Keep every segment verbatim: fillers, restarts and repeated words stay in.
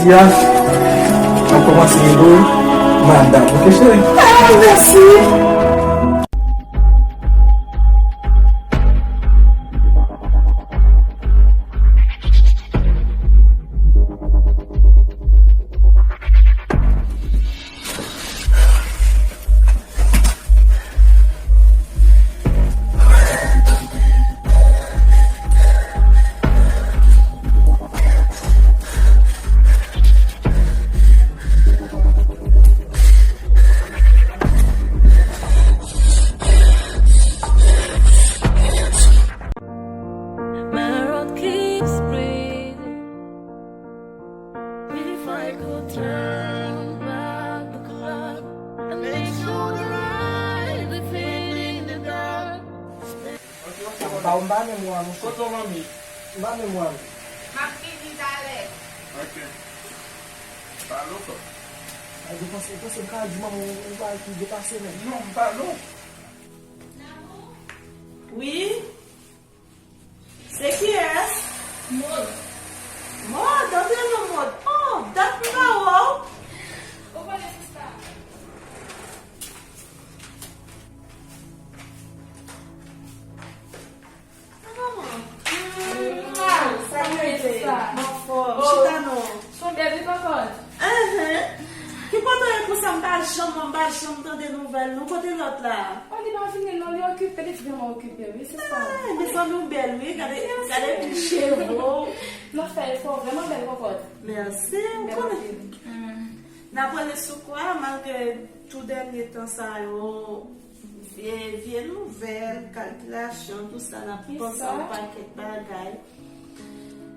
Maryaj, m ap kòmanse rele w madanm, oke, cheri? Ah, mèsi. My heart keeps breathing. If I could turn back the clock and make sure the light that fade in the dark. Ba, m pa memwa, non. Kote w, manmi? M pa memwa, non. M ap vini talè. Ok. Pale w fò. Ay, depanse, depanse, m ka di manman w, ou pa ki depase menm. Non, m pale w. Wi? Se kiyès? Maude. Maude, antre non, Maude. Oh, dat m pa wè w. Ou konnen sista. Sa kòman? Sa kòman ye, sista? M anfòm. Oh. Chita non. Son bèl wi, kòkòt. Enhen. Ki kote w ye konsa? M pa janm, m pa janm tande nouvèl nou. Kote lòt la? Oh, li pa vini non, li okipe, li vrèman okipe, wi, sista. Ah, mezanmi, w bèl, wi. Gade, gade ti cheve w. Nou fè efò, vrèman bèl, kòkòt. Mèsi. M konnen. N ap rele sou kwa, malgre tou dènye tan sa yo, vye, vye nouvèl, kalkilasyon, tou sa, n ap panse yon pakèt bagay.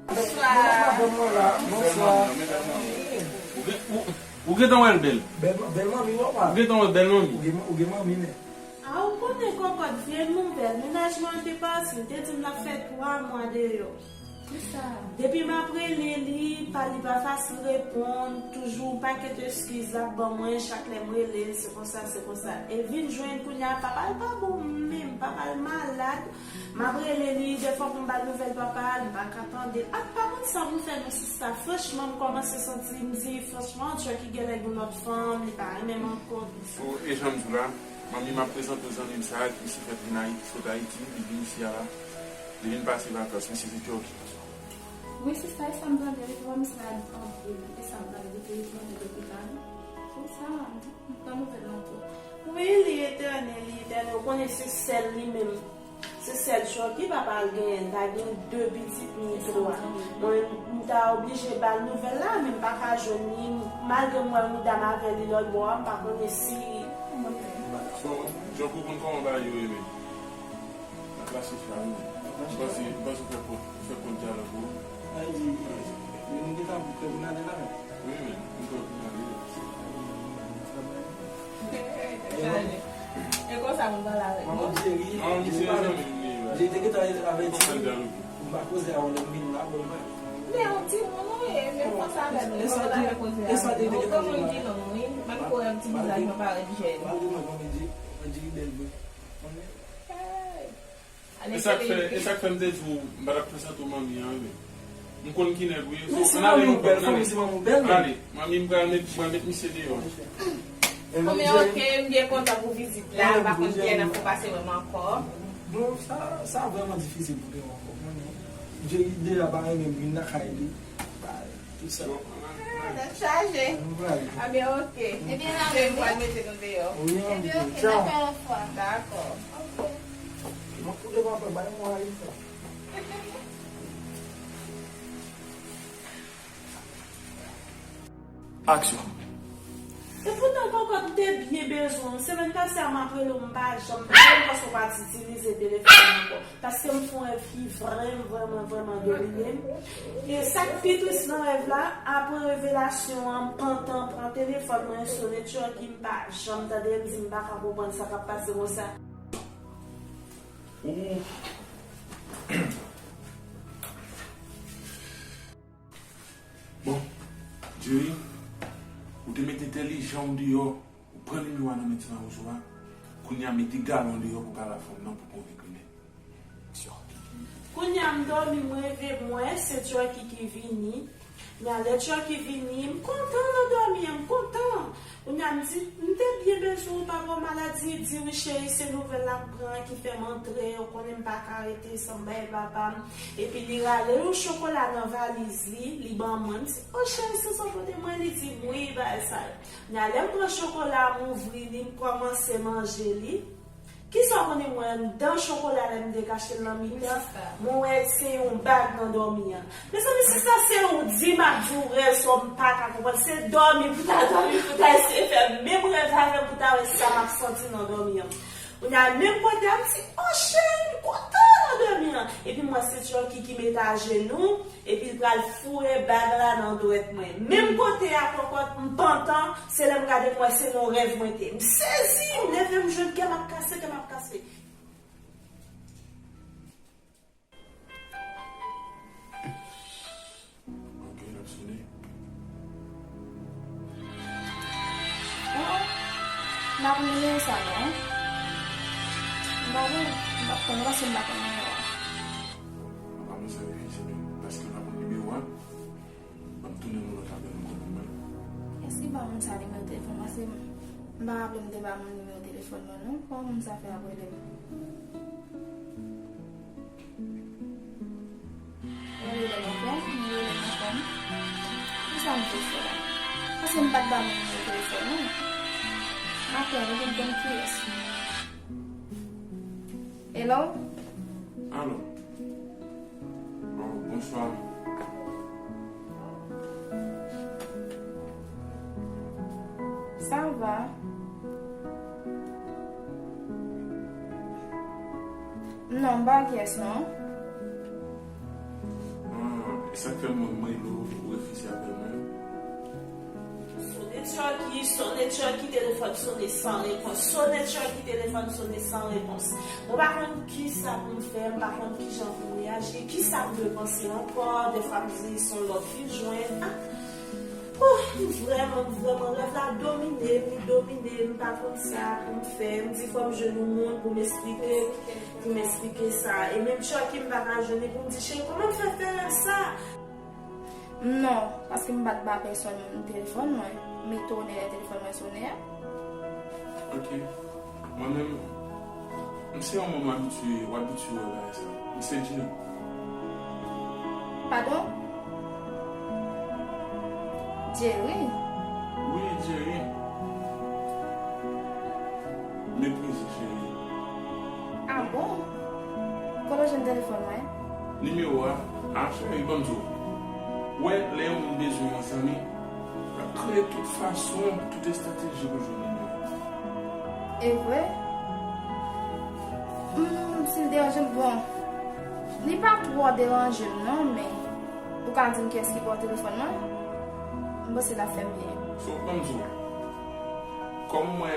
Bonswa. Bonswa. Ou gen, ou, ou gentan wè l bèl? Bèl, bèl manmi, non, pa? Ou gentan wè bèl manmi? Ou gen, ou gen manmi, men. A, ou konnen kòkòt, vye nouvèl. Mennaj mwen an te pati, li te di m l ap fè twa mwa deyò. Kisa? Depi m ap rele li, pa, li pa fasil reponn, toujou yon pakèt eskiz l ap ban mwen, chak lè m rele l, se konsa, se konsa. E vin jwenn kounye a, papa l pa bon menm, papa l malad. M ap rele li, dèfwa pou m ba l nouvèl papa l, m pa ka tande l. Ak, pa konn sa pou m fè non sista. Franchman, m kòmanse santi, m di, franchman, Chucky genlè gen lòt fanm, li pa renmen m ankò, tou sa. Oh, e jan m di w la, manmi, m ap prezante w zanmi m sa a, ki se fèt vin Ayiti, sot Ayiti, li vin isi a la. Li vin pase vakans, misye se Chucky. Wi, sista, e sa m tande, wi, papa misye malad anpil. E sa m tande, li te retounen lopital. Se sa, m pran nouvèl lan tou. Wi, li etène, li etène. Ou konnen se sèl li menm. Se sèl Chucky papa l genyen, l pa gen de pitit ni twa. Mwen, m ta oblije ba l nouvèl la, men m pa ka jwenn li. Malgre m wè yon dam avè li lòt bò a, m pa konnen si. Bon, Djòk, ou konn kòman bagay yo ye menm? N ap lase fè a, wi. M panse, m panse w fè kont, w fè kont dyalòg ou. Ay, di, nou gentan pran pou n ale la menm. Wi, men, m pran pou n ale. E konsa moun pale avèk mwen. Manman Jerry, Jerry te gentan avèti m. M pa koze avè w lè m vin la, bon, men. Men yon timoun ou ye, men fòs avè m, fò w ta fè koze avè m. Yon granmoun ki nonm, wi. Menm kou wè m ti vizaj mwen parèt jèn. Malgre mwen, manman Jerry, manman Jerry bèl vre. Konnen? Hey! E sa k fè, e sa k fè m te di w, m pa t ap prezante w manmi an, wi, men. M konn ki nèg ou ye, so, ann ale, manmi, bèl fanmi, se manmi w bèl, men. Ann ale, manmi, m pral met, m pral met misye deyò. Konbyen, oke, m byen kontan pou vizit la, m pa konn kilè n ap fè pase wè m ankò. Bon, sa, sa vrèman difisil pou te wè ankò, konnen. Jerry deja pa renmen m vin lakay li. Tou sa. Ah, tèt chaje. Nou prale. Ah, byen, oke. Ebyen, la, m pral mete nou deyò. Wi, ebyen, oke, n ap fè lòt fwa. Dakò. M ap koute papa, bay mwen ale fè. Aksyon. E poutan, kòkòt, m te byen bezwen w. Semèn pase a, m ap rele w, m pa janm, m pa janm, paske w pa t itilize telefòn ankò. Paske m fè yon rèv ki vrèman, vrèman, vrèman domine m. E sa k pi tris nan rèv la, apre revelasyon an, m pantan pran telefòn mwen, sone Chucky, m pa janm tande l, m di m pa ka konprann sa k ap pase konsa. Ou. Bon, Jerry, ou te mete entèlijan w deyò. Ou pran nimewo a nan men ti mawozo a, kounye a mete galon deyò pou pale a fanm nan pou konvenk li menm. Kounye a m dòmi, m reve, m wè se Chucky ki vini. Kounye a lè Chucky vini, m kontan nan dòmi an, m kontan. Kounye a m di, m te byen bezwen w, papa w malad, li di wi cheri, se nouvèl la m pran ki fè m antre, ou konnen m pa ka rete san m bay papa m. Epi li rale yon chokola nan valiz li, li ban mwen, m di, o cheri, se sa w pote mwen, li di m wi, bagay sa yo. Kounye a lè m pran chokola, m ouvri li, m kòmanse manje li. Kisa w konnen mwen anndan chokola lè m dekache l nan mitan, mwen wè se yon bag nan dòmi an. Mezanmi, sista, se ou di m ap di w rèv sa w m pa ka konprann. Se dòmi pou ta dòmi, pou ta eseye fè menm rèv avè m, pou ta wè sa m ap santi nan dòmi an. Kounye a, menm kote a, m di, o cheri, m kontan nan dòmi an. Epi m wè se Chucky ki met ajenou, epi l pral foure bag la nan dwèt mwen. Menm kote a, kòkòt, m pantan, se lè m gade, m wè se nan rèv mwen te. M sezi, m leve, m jwenn kè m ap kase, kè m ap kase. Ok, l ap sone. Oh, oh. M pa konn nimewo sa non. M pa konn, m pa konn, paske m pa konn nimewo a. Apa mwen sa difisil, paske m pa konn nimewo a. M ap tounen yon lòt apèl ankò pou mwen. Èske ba moun sa nimewo telefòn mwen? Paske m pa raple m te ba moun nimewo telefòn mwen non. Kòman moun sa fè ap rele m? Mwen rele m ankò, mwen rele m ankò. Kisa m te fè la? Paske m pa t ba moun nimewo telefòn mwen. M ap pran, nou konn kiyès. Hello? Alo. Oh, bonswa. Sa va? Non, m pa kiyès non. Ah, e sa k fè mwen, mwen rele w, ou refize apèl mwen? Sone Chucky, sone Chucky, telefòn sone san repons. Sone Chucky, telefòn sone san repons. Mwen pa konn kisa pou m fè, m pa konn kijan pou m reyaji, kisa m dwe panse ankò. Dèfwa m di se yon lòt fi l jwenn. Ah! Oh, m vrèman, m vrèman, rèv la domine m, li domine m, m pa konn sa pou m fè. M di fò m jwenn yon moun pou m esplike, pou m esplike sa. E menm Chucky m pa ka jwenn li pou m di, cheri, kòman m fè fè rèv sa? Non, paske m pa t ba pèsonn telefòn mwen. M etone lè telefòn mwen sone a. Ok. Mwen menm, m se yon moun w abitye, w abitye wè bagay sa. M se Jerry. Padon? Jerry? Wi, Jerry. Meprize, cheri. Ah bon? Kote w jwenn telefòn mwen? Nimewo a? Ah, cheri, ban m di w. Ou wè, lè yon moun bezwen yon zanmi, l ap kreye tout fason, tout estrateji pou jwenn nimewo. E vre? Hmm, si l deranje m, bon, li pa twò deranje m non, men ou ka di m kiyès ki ba w telefòn mwen? M panse l ap fè m byen. So, ban m di w, kòm m wè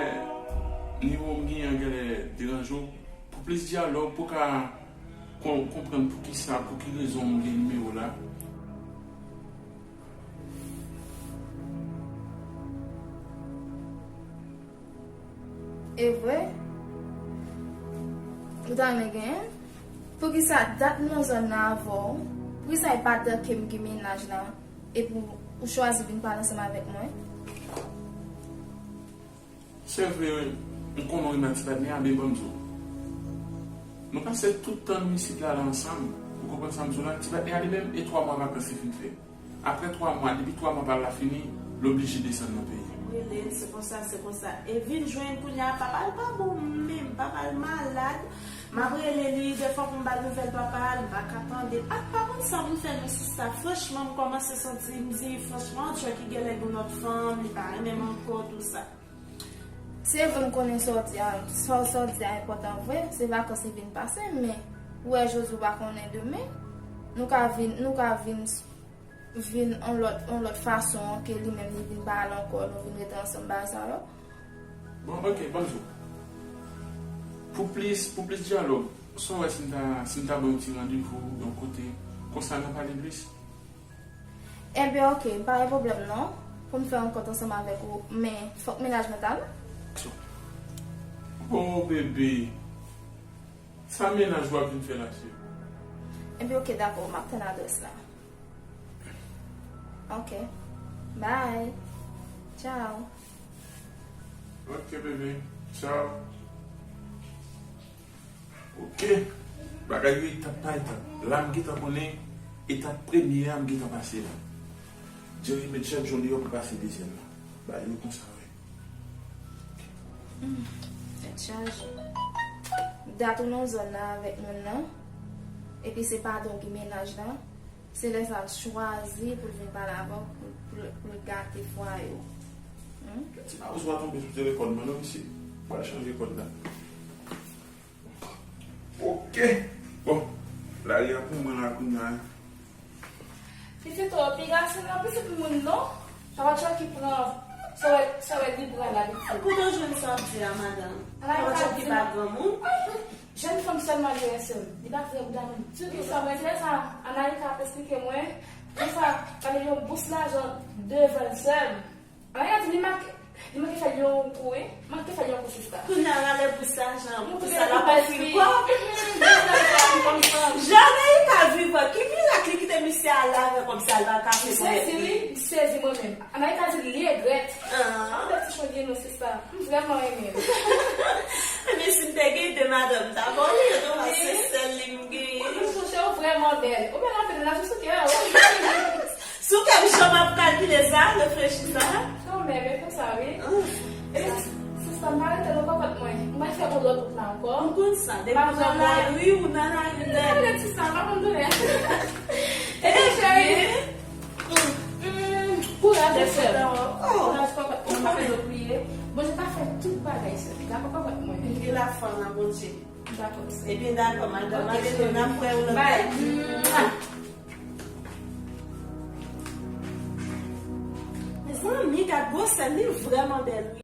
nimewo m genyen an genlè deranje w, pou plis dyalòg, pou w ka kon-, konprann poukisa, pou ki rezon m gen nimewo la. E vre? Ou ta renmen genyen? Poukisa dat m nan zòn nan avè w? Poukisa e pa dan ke m gen mennaj la? Epi w chwazi vin pale ansanm avèk mwen? Se vre, m konnen w renmen ak ti patnè a, men ban m di w. Nou pase tout tan nou isit la, la ansanm. Ou konprann sa m di w la? Ti patnè a li menm, e twa mwa vakans li fin fè. Apre twa mwa, depi twa mwa pa l la fini, l oblije desann nan peyi. Rele l, se konsa, se konsa. E vin jwenn kounye a, papa l pa bon menm, papa l malad. M ap rele li, dèfwa pou m ba l nouvèl papa l, m pa ka tande l. Ak pa konn sa pou m fè non sista. Franchman, m kòmanse santi, m di, franchman, Chucky genlè gen yon lòt fanm, li pa renmen m ankò, tou sa. Se vre m konnen sa w di a, sa, sa w di a enpòtan vre, se vakans li vin pase, men ou wè jodi w pa konnen demen, nou ka vin, nou ka vin, vin on lòt, on lòt fason ke li menm li vin pa al ankò, nou vin rete ansanm bagay sa yo. Bon, ok, ban m di w. Pou plis, pou plis dyalòg, sa w wè si m ta, si m ta ba w yon ti randevou yon kote, konsa n a pale plis? Enben, ok, pa gen pwoblèm non, pou m fè rankont ansanm avèk ou, men fòk mennaj mwen ta la. Oh, bebe, sa mennaj ou ap vin fè la, cheri? Enben, ok, dakò, m ap tann adrès la. Ok. Bye. Ciao. Ok, bebe. Ciao. Ok. Bagay yo etap pa etap. La, m gentan konnen etap premye a, m gentan pase la. Jerry met chak jou li yo pou pase dezyèm la. Bagay yo konsa, wi. Hmm, tèt chaje. Dat ou nan zòn nan avèk moun nan. Epi se patwon ki mennaj la. Se lè sa l chwazi pou l vin pale avè w, pou, pou, pou l gate fwaye w. Hmm? Ti Mawozo a tonbe sou telefòn mwen, non, mesye. Pral chanje kòd la. Ok. Bon, lari a pou mwen la kounye a. Pitit, o, piga se nan pitit moun, non? Sa pa t chòk ki pran, sa wè, sa wè li pran la, pitit. Kote w jwenn sa w ap di a, madanm? Sa pa t chòk ki pa granmoun? Jèn fanm sèlman gen sèm. Li pa vle bouda moun ditou. Wi, sa mwen te sa. Anayika ap esplike mwen. Konsa, pale yon bous lajan devan l sèm. Anayika di li manke, li manke fè l yon kou, wi. Manke fè l yon kou, sista. Kounye a, rale bous lajan, bous la, l ap ofri l kòb. Jan Anayika vivan, ki mirak li kite misye ale avè kòb sa, l pa ka fè kòb li. M sezi, wi. M sezi mwen menm. Anayika di li regrèt. Ah. Ann fè ti chonje non, sista. M vrèman renmen l. Ebyen, si m te gen de madanm, m ta ba w li, yo te wè se sèl li m genyen. Mwen, m touche w vrèman bèl. Ou bèl anpil, m la sou kè w. Sou kè m, jan m ap kalkile sa, reflechi sa. Kanmenm, e konsa, wi. Ah. E, sista, m pa rete nan kòkòt mwen. M pa fè yon lòt wout la ankò. M konn sa, depi w nan lari, ou nan lari nèt. M pa rete sista, m pa konn tounen. E, cheri. Mm, kouraj, sè. Kouraj, papa. Ou pa fè nou kriye. Bondye ka fè tout bagay, sè. Dakò, papa, mwen. M gen lafwa nan Bondye. Dakò, sè. Ebyen, dakò, madanm. Ok, mwen, cheri. N ap wè yon lòt lè. Bye. Mezanmi, gad gwosè, li vrèman bèl, wi.